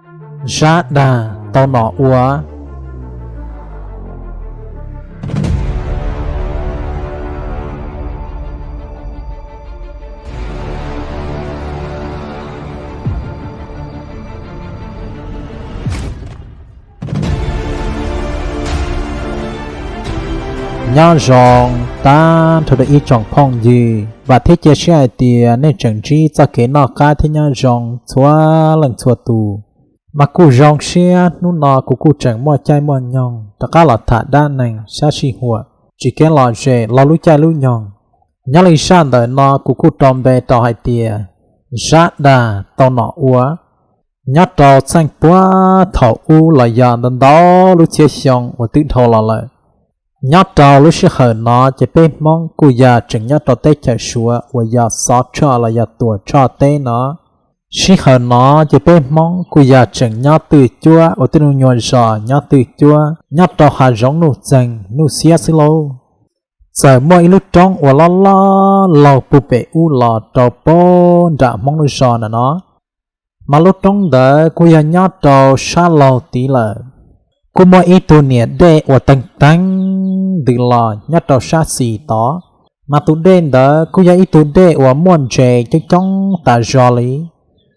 Zab dag tau nom ua. Nyob zoo tag nrho rau ib tsoom phooj ywg, vam thiab cia siab hais tias nej tseem ntsib txoj kev noj qab thiab nyob zoo txhua leej txhua tus. Mas kuj zoo siab hnub no kuv kuj tseem muaj caij muaj nyoog rov qab los tham dab neeg sab sij huam tsis kev lom zem los lub caij lub nyoog. Nyob li zaj ntawm no kuv kuj rau npe rau hais tias Zab dag tau nom ua. Nyob rau txheej puag thaum ub los yog ntau ntau lub txhiab xyoo uas twb dhau los lawm, nyob rau lub sij hawm no ces peb Hmoob kuj yog tseem nyob rau teb chaws Suav uas yog Xov Tshoj los yog Tuam Tshoj teb no. Sij hawm no ces peb Hmoob kuj yog tseem nyob twj cuab ua tej nyuag zos nyob twj cuab nyob rau hav zoov nuj txeeg nuj xiab xwb lauj. Txawm muaj ib lub roob uas loj loj laug puag pem ub los rau puag nram Hmoob lub zos na no. Mas lub roob ntawd kuj yog nyob rau sab laug tid lawm. Kuj muaj ib tug niam dej uas teeg teeg ntws los nyob rau sab xis tod. Mas tus dej ntawd kuj yog ib tug dej uas muaj ntses coob coob tas zog li.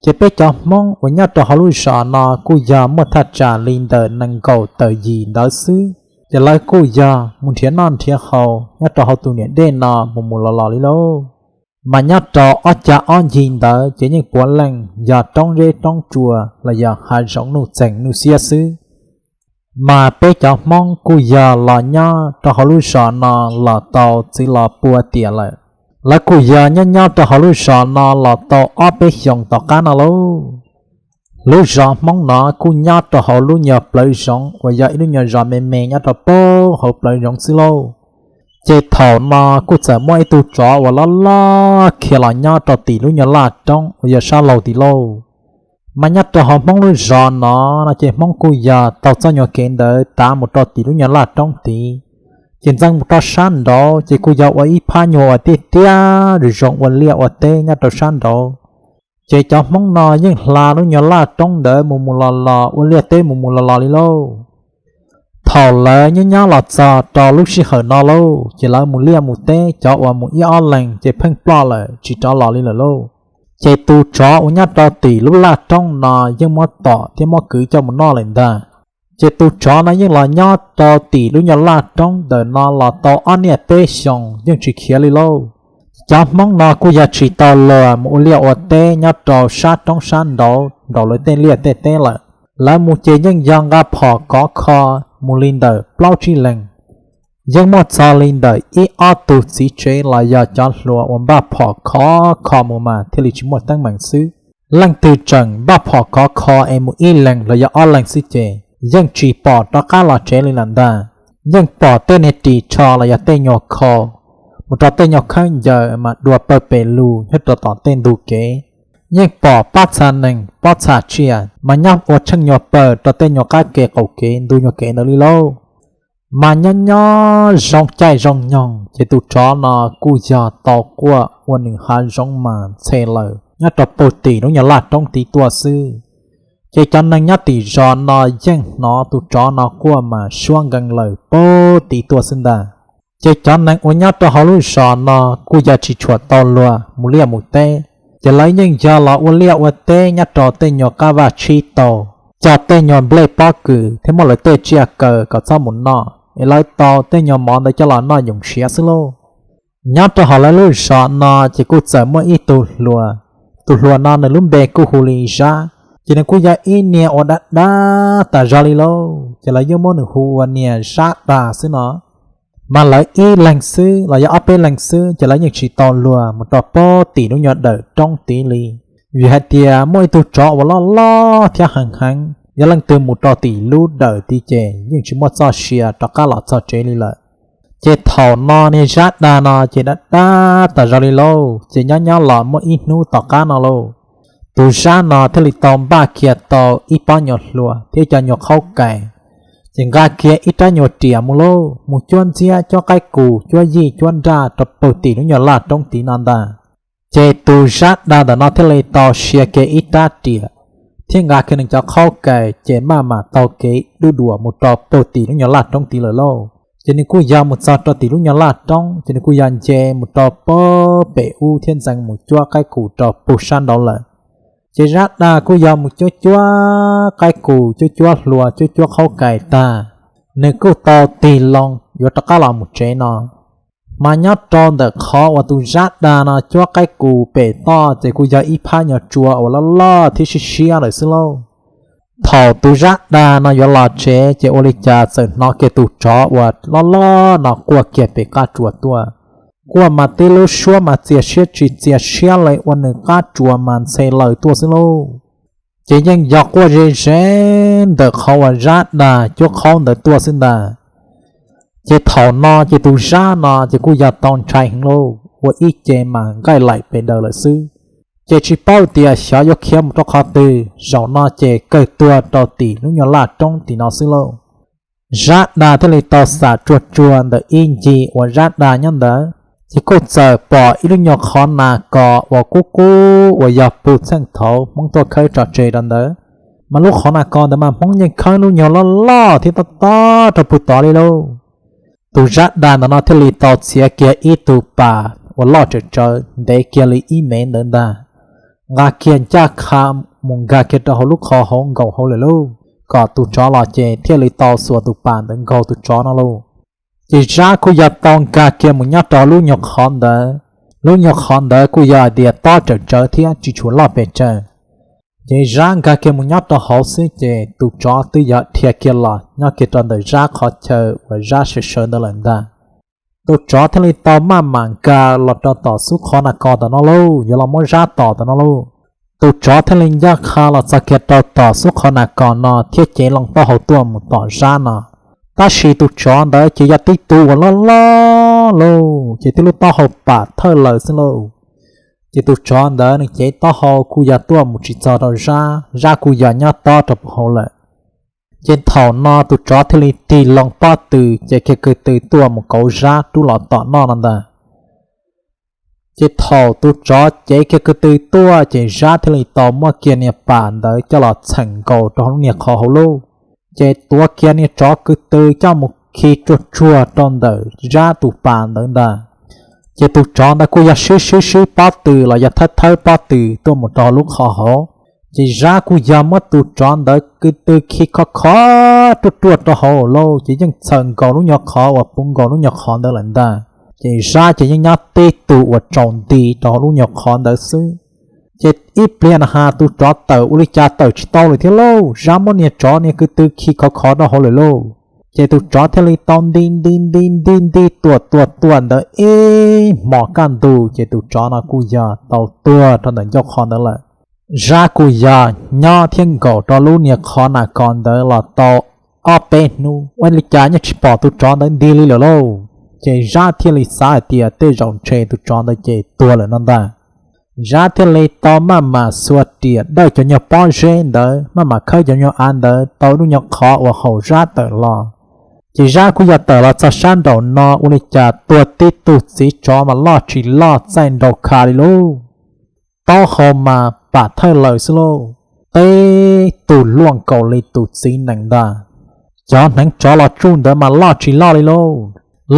Ces peb cov Hmoob uas nyob rau hauv lub zos no kuj yog muaj thaj tsam li ntawm nees nkaum tawm yim ntawd xwb, ces lawv kuj yog mus nrhiav noj nrhiav haus nyob rau hauv tus niam dej no mus mus los los li lauj. Mas nyob rau ob cag ob ncig ntawd ces yeej puav leej yog roob zeb roob tsua los yog hav zoov nuj txeeg nuj xiab xwb. Mas peb cov Hmoob kuj yog los nyob rau hauv lub zos no los tau txwv los pua tiam lawm. Lawv kuj yog nyob nyob rau hauv lub zos no los tau ob peb xyoos tom qab no lauj. Lub zos Hmoob no kuj nyob rau hauv lub nyuag plawv zoov uas yog ib lub nyuag zos me me nyob rau puag hauv plawv zoov xwb lauj. Ces thaum no kuj txawm muaj ib tug tsov uas loj loj khiav los nyob rau tim lub nyuag laj roob uas yog sab laug tid lauj. Mas nyob rau hauv Hmoob lub zos no no ces Hmoob kuj yog taug txoj nyuag kev ntawd tav mus rau tim lub nyuag laj roob tid. Ces ntxeev mus rau sab nraud ces kuj yog ua ib phab nyuag uas tiaj tiaj zoo zoo ua liaj ua teb nyob rau sab nraud. Ces cov Hmoob no yeej hla lub nyuag laj roob ntawd mus mus los los ua liaj teb mus mus los los li lauj. Thaum lawv nyob nyob los txog rau lub sij hawm no lauj ces lawv mus liaj mus teb cov uas mus ib ob leeg ces pheej ploj lawm tsis rov los li lawm lauj. Ces tus tsov uas nyob rau tim lub laj roob no yeej muab tom thiab muab kwv coj mus noj lawm ntag. Ces tus tsov no yeej los nyob rau tim lub nyuag laj roob ntawm no los tau ob niaj peb xyoos yeej tsis khiav li lauj. Cov Hmoob no kuj yog tsis tau luag mus ua liaj ua teb nyob rau sab roob sab nraud nraum lawv tej liaj tej teb lawm. Lawv mus ces yeej yog nqa phom kov kho mus li ntawm plaub tsib leeg. Yeej muaj txog li ntawm ib ob tug txiv tsev los yog cov hluas uas npaj phom khov kho mus mas thiaj li tsis muaj teeb meem xwb. Leej twg tseem npaj phom khov kho es mus ib leeg los yog ob leeg xwb ces yeej tsis pom rov qab los tsev li lawm ntag. Yeej pom tej niag ris tsho los yog tej nyuag khau mus rau tej nyuag khaub ncaws mas dua pawg pes lug nyob rau tom tej ntug kev. Yeej pom pob txha nees pob txha tsiaj mas nyob ua tsheej nyuag pawg rau tej nyuag qab ke qaum kev ntug nyuag kev ntawd li lauj. Mas nyob nyob zoo caij zoo nyoog ces tus tsov no kuj yog tau quaj ua nws hav zoov mas ntxhe lawm nyob rau puag tim lub nyuag laj roob tid tuaj xwb. Ces cov neeg nyob tim zos no yeej hnov tus tsov no quaj mas suab nkees lawm puag tid tuaj xwb ntag. Ces cov neeg uas nyob rau hauv lub zos no kuj yog tsis tshua tau luag mus liaj mus teb, ces lawv yeej yog los ua liaj ua teb nyob rau tej nyuag qab vaj tshib taug, cog tej nyuag nplej pob kws thiab muab lawv tej tsiaj kaw kom txhob mus noj es lawv tau tej nyuag mov ntawd coj los noj yoos siav xwb lauj. Nyob rau hauv lawv lub zos no ces kuj txawm muaj ib tug hluas, tus hluas no nws lub npe kuj hu li Zab, ces nws kuj yog ib niag uas dab dab tas zog li lauj, ces lawv yeej muab nws hu ua niag Zab Dag xwb no. Mas lawv ib leeg xwb los yog ob peb leeg xwb ces lawv yeej tsis tau luag mus rau puag tim lub nyuag dawm roob tid li, vim hais tias muaj ib tug tsov uas loj loj thiab heev heev, yog leej twg mus rau tim lub dawm tid ces yeej tsis muaj txoj sia rov qab los txog tsev li lawm. Ces thaum no niag Zab Dag no ces dab dab tas zog li lauj, ces nyob nyob los muaj ib hnub tom qab no lauj, tus Zab no thiaj li tau npaj kiag tau ib pob nyuag hlua thiab cov nyuag qhaub kais, ces nqa kiag ib rab nyuag riam mus lauj, mus cuab ntxiab cuab qaib kus cuab yij cuab nraj rau puag tim lub nyuag laj roob tid no ntag. Ces tus Zab Dag ntawm no thiaj li tau sia kiag ib rab riam, thiab nqa kiag nws cov qhaub kais ces maj mam taug kev dub duam mus rau puag tim lub nyuag laj roob tid lawm lauj. Ces nws kuj yog mus txog rau tim lub nyuag laj roob ces nws kuj yog nce mus rau puag pem ub thiab ntxeev mus cuab qaib qus rau puag sab nraud lawm. Ces Zab Dag kuj yog mus cuab cuab qaib qus, cuab cuab hlua, cuab cuab qhaub kais tag, nws kuj tau tig loo yuav rov qab los mus tsev no. Mas nyob rau ntawm qhov uas tus Zab Dag no cuab qaib qus pem toj ces kuj yog ib phab nyuag tsua uas loj loj thiab siab siab lawm xwb lauj. Thaum tus Zab Dag no yuav los tsev ces ua li cas txawm hnov kiag tus tsov uas loj loj no quaj kiag pem qab tsua tuaj. Quaj mas tib lub suab mas txias siab tsis txias siab li, ua nws qab tsua mas ntxhe laws tuaj xwb lauj. Ces yeej yog quaj ze ze ntawm qhov uas Zab Dag cuab qhaub ntawd tuaj xwb ntag. Ces thaum no ces tus Zab no ces kuj yog tau ntshai heev lauj, ua ib ce mas nqaij laim pes daws lawm xwb. Ces tsis paub tias xyov yuav khiav mus rau qhov twg, zaum no ces kawg tuag rau tim lub nyuag laj roob tim no xwb lauj. Zab Dag thiaj li tau xam tsuag tsuag ntawm ib ncig uas Zab Dag nyob ntawd, ces kuj txawm pom ib lub nyuag qhov nas kos uas qub qub uas yog puag txheej thaud Hmoob tuaj khawb tso tseg rau ntawd. Mas lub qhov nas kos ntawd mas Hmoob yeej khawb lub nyuag loj loj thiab tob tob rau puag tod li lauj. Tus Zab Dag ntawd no thiaj li tau txiav kiag ib tug pas uas loj tsawm tsawv ntev kiag li ib mev ntawd ntag, nqa kiag ncaj qha mus nkag kiag rau hauv lub qhov hauv nkaus hauv lawm lauj, kom tus tsov los ces thiaj li tau xuas tus pas ntawd nkaug tus tsov no lauj. Ces Zab kuj yog tau nkag kiag mus nyob rau lub nyuag qhov ntawd. Lub nyuag qhov ntawd kuj yog hais tias tob tsawm tsawv thiab tsis tshua loj pes tsawg. Ces Zab nkag kiag mus nyob rau hauv xwb ces tus tsov twb yog dhia kiag los nyob kiag rau ntawm Zab qhov chaw uas Zab sawv sawv ntawd lawm ntag. Tus tsov thiaj li tau maj mam nkag los rau tom xub qhov nas kos tom no lauj, yuav los muab Zab tom tom no lauj. Tus tsov thiaj li ncaj qha los txog kiag rau tom xub qhov nas kos no thiab cev loo taub hau tuaj mus tom Zab no. Tab sis tus tsov ntawd ces yog tib tug uas loj loj lauj, ces tib lub taub hau pam thawj laws xwb lauj. Ces tus tsov ntawd nws cev taub hau kuj yog tuaj mus tsis txog rau Zab, Zab kuj yog nyob tob rau puag hauv lawm. Ces thaum no tus tsov thiaj li tig loo pob tw, ces kiag ko tw tuaj mus kauv Zab rub los tom noj no ntag. Ces thaum tus tsov cev kiag ko tw tuaj ces Zab thiaj li tau muab kiag niag pas ntawd coj los txheem nkaus rau hauv lub niag qhov hauv lauj. Ces tuav kiag niag tsov ko tw coj mus khi tsuag tsuag rau ntawm Zab tus pas ntawd ntag. Ces tus tsov ntawd kuj yog swb swb swb pob tw los yog thawb thawb pob tw tuaj mus rau hauv lub qhov hauv. Ces Zab kuj yog muab tus tsov ntawd ko tw khi khov khov ruaj ruaj rau hauv lauj, ces yeej txhaws nkaus lub nyuag qhov uas puv nkaus lub nyuag qhov ntawd lawm ntag. Ces Zab ces yeej nyob tib tug uas tsaus nti rau hauv lub nyuag qhov ntawd xwb. Ces ib pliag na has tus tsov tawm ua li cas tawm tsis tau lawm thiab lauj, Zab muab niag tsov niag ko tw khi khov khov rau hauv lawm lauj. Ces tus tsov thiaj li tau nti nti nti nti nti tuaj tuaj tuaj ntawd ib hmos kaj ntug ces tus tsov no kuj yog tau tuag rau ntawm ncauj qhov ntawd lawm. Zab kuj yog nyob thiab nkaum rau lub niag qhov nas kos ntawd los tau ob peb hnub, ua li cas yeej tsis pom tus tsov ntawd nti li lawm lauj. Ces Zab thiaj li xav hais tias tej zaum ntshe tus tsov ntawd ces tuag lawm no ntag. Zab thiaj li tau maj mam xuas riam dawj cov nyuag pob zeb ntawd, maj mam khawb cov nyuag av ntawd tau lub nyuag qhov uas haum Zab tawm los. Ces Zab kuj yog tawm los txog sab nraum no ua li cas tuag tib tug txiv tsov mas loj tsis loj txaij nraug kha li lauj. Taub hau mas pam thawj laws xwb lauj, tib tug luaj nkaus li tus txiv nees ntag. Cov hneev tsov los tsuj ntawd mas loj tsis loj li lauj,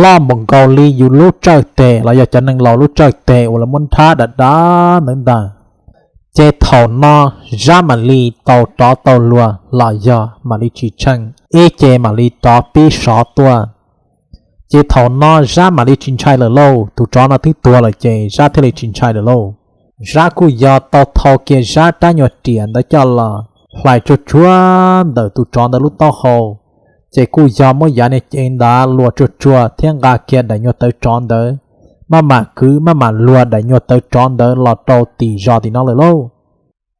loj npaum nkaus li yus lub tsawj teg los yog cov neeg laus lub tsawj teg uas lawv muab nrhab dav dav ntawd ntag. Ces thaum no Zab mam li tau rov tau luag los yog mam li tsis tsheej ib ce mam li rov pib sov tuaj. Ces thaum no Zab mam li tsis ntshai lawm lauj, tus tsov no twb tuag lawm ces Zab thiaj li tsis ntshai lawm lauj. Zab kuj yog tau thau kiag Zab rab nyuag riam ntawd coj los hlais tsuag tsuag ntawm tus tsov ntawd lub taub hau, ces kuj yog muab yav niag cev ntawd luag tsuag tsuag thiab nqa kiag daim nyuag tawv tsov ntawd, maj mam kwv maj mam luag daim nyuag tawv tsov ntawd los rau tim zos tim no lawm lauj.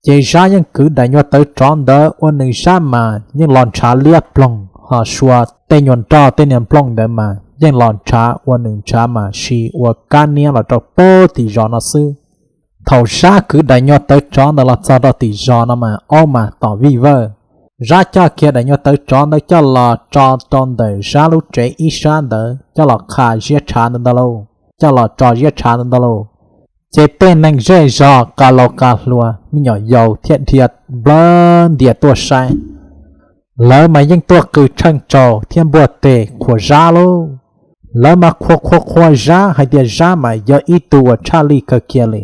Ces Zab yeej kwv daim nyuag tawv tsov ntawd ua nws Zab mas yeej los ntshav liab ploog, ho sua tej nyuag nroj tej niag nplooj ntawd mas yeej los ntshav ua nws ntshav mas si ua kab niab los rau puag tim zos no xwb. Thaum Zab kwv daim nyuag tawv tsov ntawd los txog rau tim zos no mas aub mas tom vij vawj. Zab coj kiag daim nyuag tawv tsov ntawd coj los tso rau ntawm Zab lub tsev ib sab ntawd coj los qha ziab tshav ntawd ntag lauj, coj los tso ziab tshav ntawd ntag lauj. Ces tej neeg zej zog qa laus qa hluas me nyuam yaus thiaj dhia nplawg ntias tuaj saib. Lawv mas yeej tuaj qw tsheej tsaus thiab npuaj teg qhuas Zab lauj. Lawv mas qhuas qhuas qhuas Zab hais tias Zab mas yog ib tug uas tshaj lij kawg kiag li.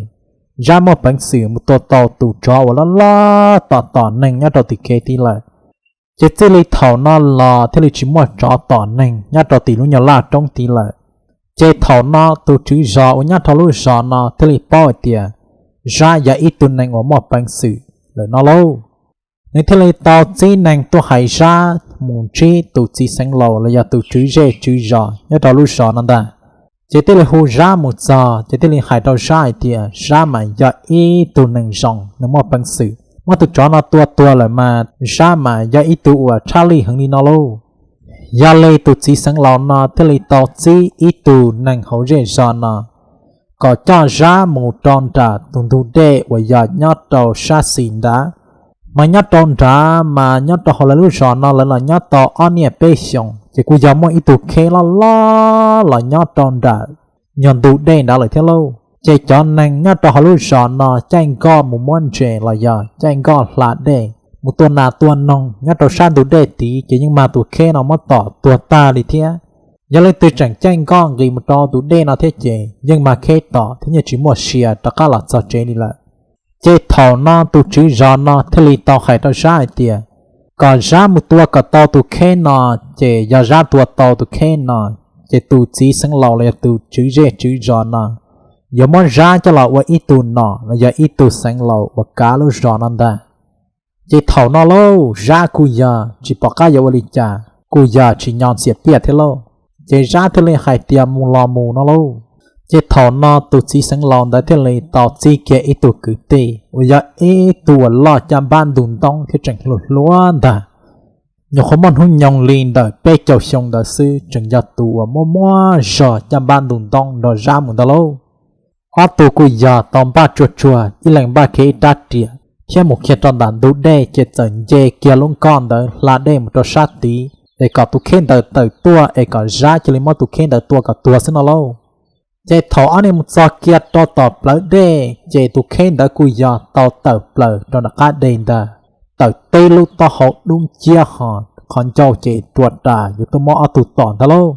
Zab muaj peev xwm mus tua tau tus tsov uas loj loj tom tom neeg nyob rau tim kev tid lawm. Ces txij li thaum no los thiaj li tsis muaj tsov tom neeg nyob rau tim lub nyuag laj roob tid lawm. Ces thaum no tus tswv zos uas nyob rau lub zos no thiaj li paub hais tias Zab yog ib tug neeg uas muaj peev xwm lawm no lauj. Nws thiaj li tau txib neeg tuaj hais Zab mus ntsib tus txiv xeev laus los yog tus tswv zej tswv zos nyob rau lub zos no ntag. Ces thiaj li hu Zab mus txog ces thiaj li hais rau Zab hais tias Zab mas yog ib tug neeg zoo, nws muaj peev xwm, muab tus tsov no tua tuag lawm mas Zab mas yog ib tug uas tshaj lij heev li no lauj. Yog li tus txiv xeev laus no thiaj li tau txib ib tug neeg hauv zej zos no kom coj Zab mus rau nram tus ntug dej uas yog nyob rau sab xis nrad. Mas nyob rau nrad mas nyob rau hauv lawv lub zos no lawv los nyob tau ob niaj peb xyoos ces kuj yog muaj ib tug kheb loj loj los nyob rau nram nyuag ntug dej nrad lawm thiab lauj. Ces cov neeg nyob rau hauv lub zos no caij nkoj mus muab ntses los yog caij nkoj hla dej mus tua nas tua noog nyob rau sab ntug dej tid ces yeej mag tus kheb no muab tom tuag tag li thiab. Yog leej twg tseem caij nkoj nqis mus rau tus dej no thiab ces yeej mag kheb tom thiab yeej tsis muaj sia rov qab los txog tsev li lawm. Ces thaum no tus tswv zos no thiaj li tau hais rau Zab hais tias kom Zab mus tua kom tau tus kheb no, ces yog Zab tua tau tus kheb no, ces tus txiv xeev laus los yog tus tswv zej tswv zos no yuav muab Zab coj los ua ib tug nom los yog ib tug xeev laus uas kav lub zos no ntag. Ces thaum no lauj, Zab kuj yog tsis pom qab yuav ua li cas, kuj yog tsis nyo ntxias tiaj thiab lauj. Ces Zab thiaj li hais tias mus los mus no lauj. Ces thaum no tus txiv xeev laus ntawd thiaj li tau txib kiag ib tug kwv tij uas yog ib tug uas loj caj npab ntug ntoob thiab tseem hluas hluas ntag. Nyuam qhuav muaj hnub nyoog li ntawm peb caug xyoo ntawd xwb, tseem yog tus uas muaj muaj zog caj npab ntug ntoob nrog Zab mus ntag lauj. Ob tug kuj yog tau npaj tsuag tsuag ib leeg npaj kiag ib rab riam thiab mus kiag rau ntawm ntug dej ces txawm nce kiag lub nkoj ntawd hla dej mus rau sab tid es kom tus kheb ntawd tawm tuaj es kom Zab cia li muab tus kheb ntawd tua kom tuag xwb no lauj. Ces thaum ob niag mus txog kiag rau tom plawv dej ces tus kheb ntawd kuj yog tau tawm plaws rau nram qab deg ntag, tawm teb lub taub hau dub nciab ho qhov ncauj ces rua ras yuav tuaj muab ob tug tom ntag lauj.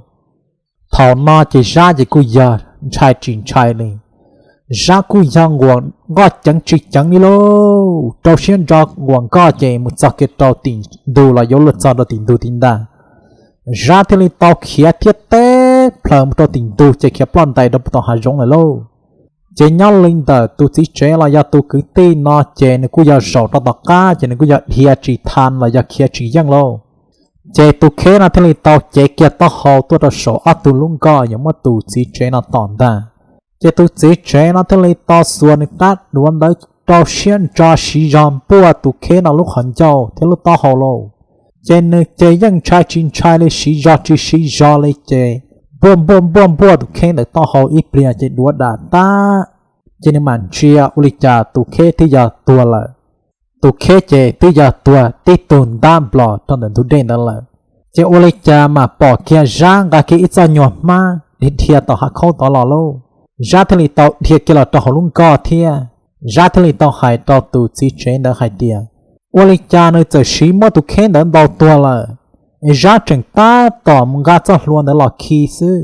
Thaum no ces Zab ces kuj yog ntshai tsis ntshai li. Zab kuj yog nquas nkoj ceev tsis ceev li lauj, rau siab ntso nquas nkoj ces mus txog kiag rau tim ntug los yuav luag txog rau tim ntug tim ntag. Zab thiaj li tau khiav thiab teb plaws mus rau tim ntug ces khiav ploj ntais rau tom hav zoov lawm lauj. Ces nyob li ntawm tus txiv tsev los yog tus kwv tij no ces nws kuj yog zaum rau tom qab ces nws kuj yog dhia tsis tau los yog khiav tsis yeej lauj. Ces tus kheb no thiaj li tau cev kiag taub hau tuaj rau saum ob tug lub nkoj yuav muab tus txiv tsev no tom ntag. Ces tus txiv tsev no thiaj li tau xuas nws rab duav ntawd rau siab ntso siv zog npuaj tus kheb no lub qhov ncauj thiab lub taub hau lauj. Ces nws ces yeej ntshai tsis ntshai li, siv zog tsis siv zog li ces npuaj npuaj npuaj npuaj tus kheb ntawd taub hau ib pliag ces duav dam tag. Ces nws mam ntsia ua li cas tus kheb twb yog tuag lawm. Tus kheb ces twb yog tuag tib tug ntab nplos rau ntawm ntug dej ntawd lawm. Ces ua li cas mam pom kiag Zab nqa kiag ib txoj nyuag hmab dhia dhia tom hav khaub tod los lauj. Zab thiaj li tau dhia kiag los rau hauv lub nkoj thiab. Zab thiaj li tau hais rau tus txiv tsev ntawd hais tias, ua li cas nws txawm siv muab tus kheb ntawd ntaus tuag lawm, es Zab tseem tab tom mus nqa txoj hlua ntawd los khi xwb,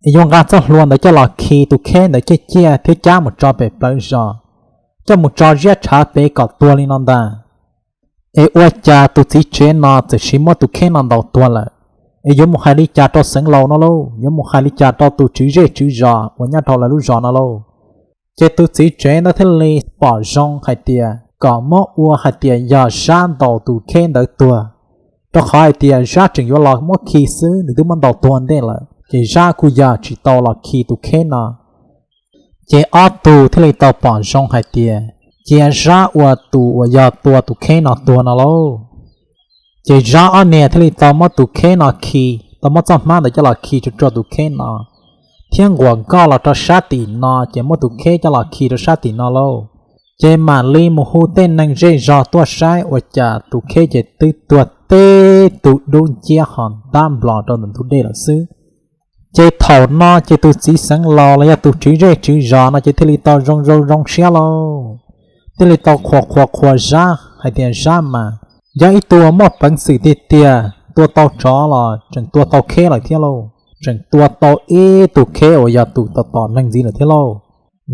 es yuav nqa txoj hlua ntawd coj los khi tus kheb ntawd ciaj ciaj thiab cab mus tso pem plawv zos, coj mus tso ziab tshav pem kom tuag li no ntag. Es ua cas tus txiv tsev no txawm siv muab tus kheb no ntaus tuag lawm? Es yuav mus hais li cas rau xeev laus no lauj? Yuav mus hais li cas rau tus tswv zej tswv zos uas nyob rau lawv lub zos no lauj? Ces tus txiv tsev ntawd thiaj li pom zoo hais tias kom muab ua hais tias yog Zab ntaus tus kheb ntawd tuag, rau qhov hais tias Zab tseem yuav los muab khi xwb, nws twb muab ntaus tuag ntej lawm, ces Zab kuj yog tsis tau los khi tus kheb no. Ces ob tug thiaj li tau pom zoo hais tias cia Zab ua tus uas yog tua tus kheb no tuag no lauj. Ces Zab ob niag thiaj li tau muab tus kheb no khi, tau muab txoj hmab ntawd coj los khi rau rau tus kheb no, thiab nquas nkoj los rau sab tim no ces muab tus kheb coj los khi rau sab tim no lauj. Ces mam li mus hu tej neeg zej zog tuaj saib ua cas tus kheb ces twb tuag tib tug dub nciab ho ntab nplos rau ntawm ntug dej lawm xwb. Ces thaum no ces tus txiv xeev laus los yog tus tswv zej tswv zos no ces thiaj li tau zoo zoo zoo siab lauj, thiaj li tau qhuas qhuas qhuas Zab hais tias Zab mas yog ib tug muaj peev xwm tiag tiag, tua tau tsov los tseem tua tau kheb lawm thiab lauj, tseem tua tau ib tug kheb uas yog tus tom tom neeg ntxiv lawm thiab lauj.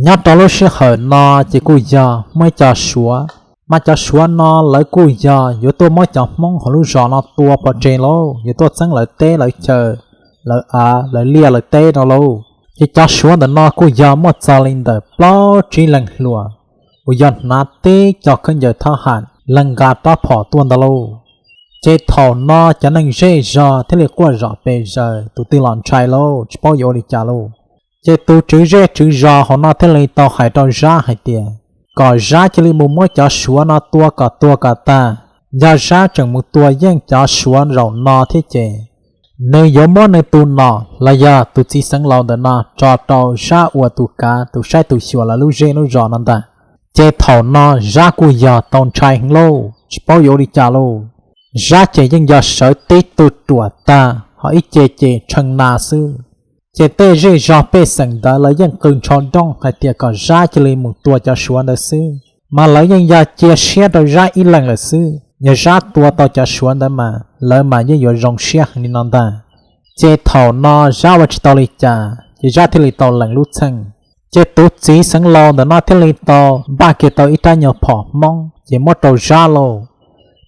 Nyob rau lub sij hawm no ces kuj yog muaj ib co Suav, mas cov Suav no lawv kuj yog yuav tuaj muab cov Hmoob hauv lub zos no tua pov tseg lauj, yuav tuaj txeeb lawv teb lawv chaw, lawv av lawv liaj lawv teb no lauj. Ces cov Suav ntawm no kuj yog muaj txog li ntawm plaub tsib leeg hluas uas yog hnav tib co khaub ncaws thab ham lees nqa rab phom tuaj ntawd lauj. Ces thaum no cov neeg zej zog thiaj li quaj zom pes zaws, tus twg los ntshai lauj, tsis paub yuav ua li cas lauj. Ces tus tswv zej tswv zos hauv no thiaj li tau hais rau Zab hais tias kom Zab cia li mus muab cov Suav no tua kom tuag kom tag. Yog Zab tseem mus tua yeej cov Suav zaum no thiab ces nws yuav muab nws tus nom los yog tus txiv xeev laus ntawm no tso rau Zab ua tus kav tus saib tus xyuas lawv lub zej lub zos no ntag. Ces thaum no Zab kuj yog tau ntshai heev lauj, tsis paub yuav ua li cas lauj. Zab ces yeej yog sawv tib tug ruam tag, ho ib ce ces tshee na xwb. Ces tej zej zog pej xeem ntawd lawv yeej qw nrho nrooj hais tias kom Zab cia li mus tua cov Suav ntawd xwb, mas lawv yeej yog cia siab rau Zab ib leeg lawm xwb. Yog Zab tua tau cov Suav ntawd mas lawv mas yeej yuav zoo siab heev li no ntag. Ces thaum no Zab ua tsis tau li cas ces Zab thiaj li tau lees lub txheej. Ces tus txiv xeev laus ntawm no thiaj li tau npaj kiag tau ib rab nyuag phom Hmoob ces muab rau Zab lauj,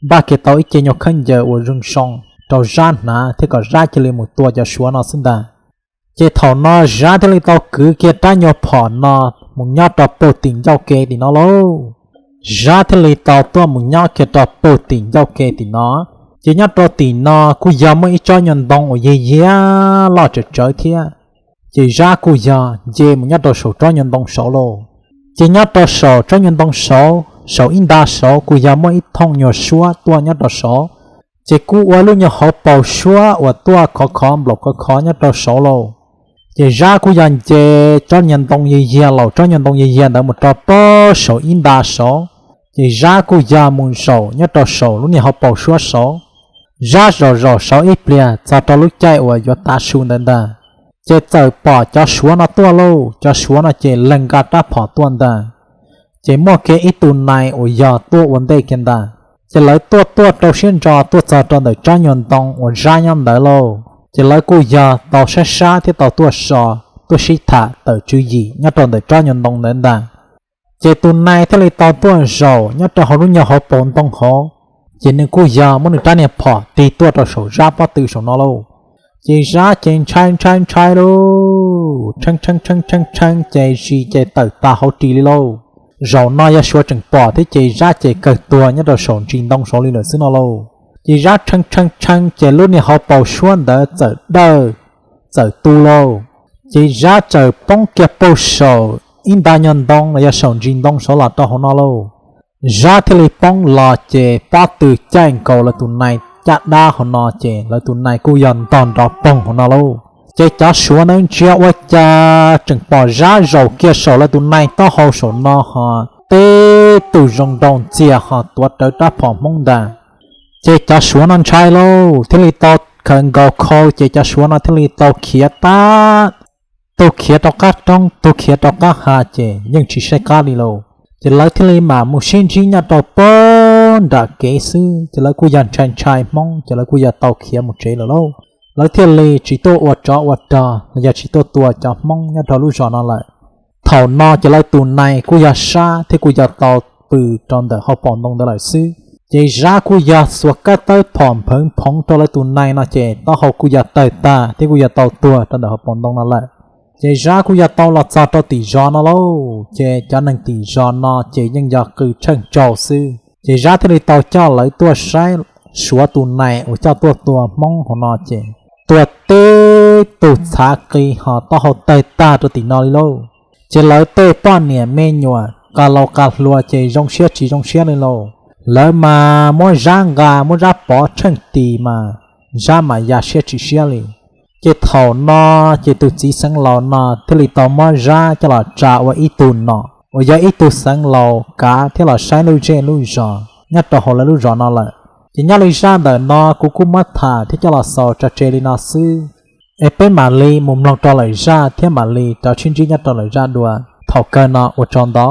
npaj kiag tau ib ce nyuag khaub ncaws uas zoo zoo rau Zab hnav thiab kom Zab cia li mus tua cov Suav no xwb ntag. Ces thaum no Zab thiaj li tau kwv kiag rab nyuag phom no mus nyob rau puag tim ncauj ke tim no lauj. Zab thiaj li tau tuaj mus nyob kiag rau puag tim ncauj ke tim no. Ces nyob rau tim no kuj yog muaj ib tsob nyuag ntoo uas yig yiag loj tsawm tsawv thiab. Ces Zab kuj yog nce mus nyob rau saum tsob nyuag ntoo saud lauj. Ces nyob rau saum tsob nyuag ntoo saud, saum ib nta saud kuj yog muaj ib thooj nyuag suab tuaj nyob rau saud. Ces kuj ua lub nyuag hauv paus suab uas tuaj khov khov nplaum khov khov nyob rau saud lauj. Ces Zab kuj yog nce tsob nyuag ntoo yig yiag, laus tsob nyuag ntoo yig yiag ntawd mus rau puag saum ib nta saud. Ces Zab kuj yog mus zaum nyob rau saum lub niag hauv paus suab saud. Zab zaum zaum saud ib pliag txog rau lub caij uas yuav tav su ntawd ntag, ces txawm pom cov Suav no tuaj lauj. Cov Suav no ces lees nqa rab phom tuaj ntag. Ces muaj kiag ib tug nais uas yog tuaj ua ntej kiag ntag. Ces lawv tuaj tuaj rau siab ntso tuaj txog rau ntawm tsob nyuag ntoo uas Zab nyob ntawd lauj. Ces lawv kuj yog tau sab sab thiab tau tuaj so, tuaj sib tham tawm tswv yim nyob rau ntawm tsob nyuag ntoo ntawd ntag. Ces tus nais thiaj li tau tuaj zaum nyob rau hauv lub nyuag hauv paus ntoo hauv. Ces nws kuj yog muab nws rab niag phom tig tuaj rau saum Zab pob tw saum no lauj. Ces Zab ces ntshai ntshai ntshai lauj, tshee tshee tshee tshee tshee ces zis ces tawm tas hauv ris li lauj. Zaum no yog Suav tseem pom thiab ces Zab ces kawg tuag nyob rau saum ntsis ntoo saud li lawm xwb no lauj. Ces Zab tshee tshee tshee ces lub niag hauv paus suab ntawd txawm dawj, txawm tu lauj. Ces Zab txawm poob kiag puag saum ib nta nyuag ntoo los yog saum ntsis ntoo saud los rau hauv no lauj. Zab thiaj li poob los ces pob tw caij nkaus lawv tus nais caj dab hauv no ces lawv tus nais kuj yog ntog nrov poog hauv no lauj. Ces cov Suav ntawd ntsia ua cas tseem pom Zab zaum kiag saum lawv tus nais taub hau saum no ho tib tug zoo nraug ntxiag ho tuav rawv rab phom Hmoob ntag. Ces cov Suav no ntshai lauj, thiaj li tau khawv nkaus khau, ces cov Suav no thiaj li tau khiav tag, tug khiav rov qab roob, tug khiav rov qab hav, ces yeej tsis saib qab li lauj. Ces lawv thiaj li mam mus sib ntsib nyob rau puag nram kev xwb, ces lawv kuj yog ntshai ntshai Hmoob, ces lawv kuj yog tau khiav mus tsev lawm lauj. Lawv thiaj li tsis tuaj ua tsov ua rog los yog tsis tuaj tua cov Hmoob nyob rau lub zos no lawm. Thaum no ces lawv tus nais kuj yog sab thiab kuj yog tau pw rau ntawm hauv paus ntoo ntawd lawm xwb. Ces Zab kuj yog xuas kab tawb phom npheev phoov rau lawv tus nais no ces taub hau kuj yog tawg tag thiab kuj yog tau tuag rau ntawm hauv paus ntoo no lawm. Ces Zab kuj yog tau los txog rau tim zos no lauj, ces cov neeg tim zos no ces yeej yog qw tsheej tsaug xwb. Ces Zab thiaj li tau coj lawv tuaj saib Suav tus nais uas coj tuaj tua Hmoob hauv no ces tuag tib tug txhav qis ho taub hau tawg tag rau tim no li lauj. Ces lawv tej poj niam me nyuam, qas laus qas hluas ces zoo siab tsis zoo siab li lauj. Lawv mas muab Zab nqa, muab Zab pov tsheej tis mas Zab mas ya siab tsis siab li. Ces thaum no ces tus txiv xeev laus no thiaj li tau muab Zab coj los tsa ua ib tug nom uas yog ib tug xeev laus kav thiab los saib lub zej lub zos nyob rau hauv lawv lub zos no lawm. Ces nyob li zaj ntawm no kuv kuj muab tham thiab coj los xaus tso tseg li no xwb. Es peb mam li mus mloog rau lawm zaj thiab mam li rov sib ntsib nyob rau lawm zaj dua. Thaum kawg no ua tsaug ntau.